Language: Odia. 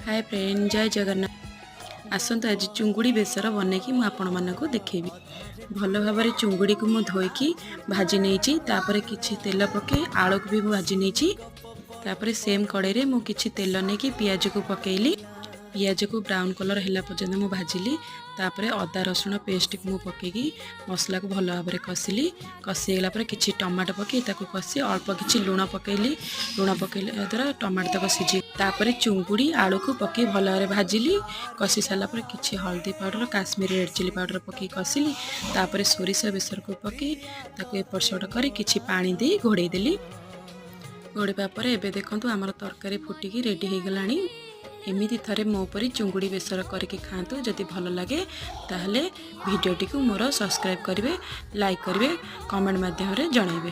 ହାଏ ଫ୍ରେଣ୍ଡ, ଜୟ ଜଗନ୍ନାଥ। ଆସନ୍ତୁ, ଆଜି ଚୁଙ୍ଗୁଡ଼ି ବେସର ବନେଇକି ମୁଁ ଆପଣମାନଙ୍କୁ ଦେଖେଇବି। ଭଲ ଭାବରେ ଚୁଙ୍ଗୁଡ଼ିକୁ ମୁଁ ଧୋଇକି ଭାଜି ନେଇଛି। ତାପରେ କିଛି ତେଲ ପକାଇ ଆଳୁକୁ ବି ମୁଁ ଭାଜି ନେଇଛି। ତାପରେ ସେମ୍ କଡ଼େଇରେ ମୁଁ କିଛି ତେଲ ନେଇକି ପିଆଜକୁ ପକାଇଲି। ପିଆଜକୁ ବ୍ରାଉନ୍ କଲର୍ ହେଲା ପର୍ଯ୍ୟନ୍ତ ମୁଁ ଭାଜିଲି। ତାପରେ ଅଦା ରସୁଣ ପେଷ୍ଟକୁ ମୁଁ ପକାଇକି ମସଲାକୁ ଭଲ ଭାବରେ କଷିଲି। କଷି ହେଇଗଲା ପରେ କିଛି ଟମାଟୋ ପକାଇ ତାକୁ କଷି ଅଳ୍ପ କିଛି ଲୁଣ ପକାଇଲି। ଲୁଣ ପକାଇଲେ ଦ୍ୱାରା ଟମାଟୋ ତକ ସିଝି, ତାପରେ ଚୁଙ୍ଗୁଡ଼ି ଆଳୁକୁ ପକାଇ ଭଲ ଭାବରେ ଭାଜିଲି। କଷି ସାରିଲା ପରେ କିଛି ହଳଦୀ powder, Kashmiri red chilli powder ପକାଇ କଷିଲି। ତାପରେ ସୋରିଷ ବେସରକୁ ପକାଇ ତାକୁ ଏପଟ ସେପଟ କରି କିଛି ପାଣି ଦେଇ ଘୋଡ଼େଇ ଦେଲି। ଘୋଡ଼େଇବା ପରେ ଏବେ ଦେଖନ୍ତୁ, ଆମର ତରକାରୀ ଫୁଟିକି ରେଡ଼ି ହେଇଗଲାଣି। ଏମିତି ଥରେ ମୋ ପରି ଚୁଙ୍ଗୁଡ଼ି ବେସର କରିକି ଖାଆନ୍ତୁ। ଯଦି ଭଲ ଲାଗେ, ତାହେଲେ ଭିଡ଼ିଓଟିକୁ ମୋର ସବସ୍କ୍ରାଇବ୍ କରିବେ, ଲାଇକ୍ କରିବେ, କମେଣ୍ଟ ମାଧ୍ୟମରେ ଜଣାଇବେ।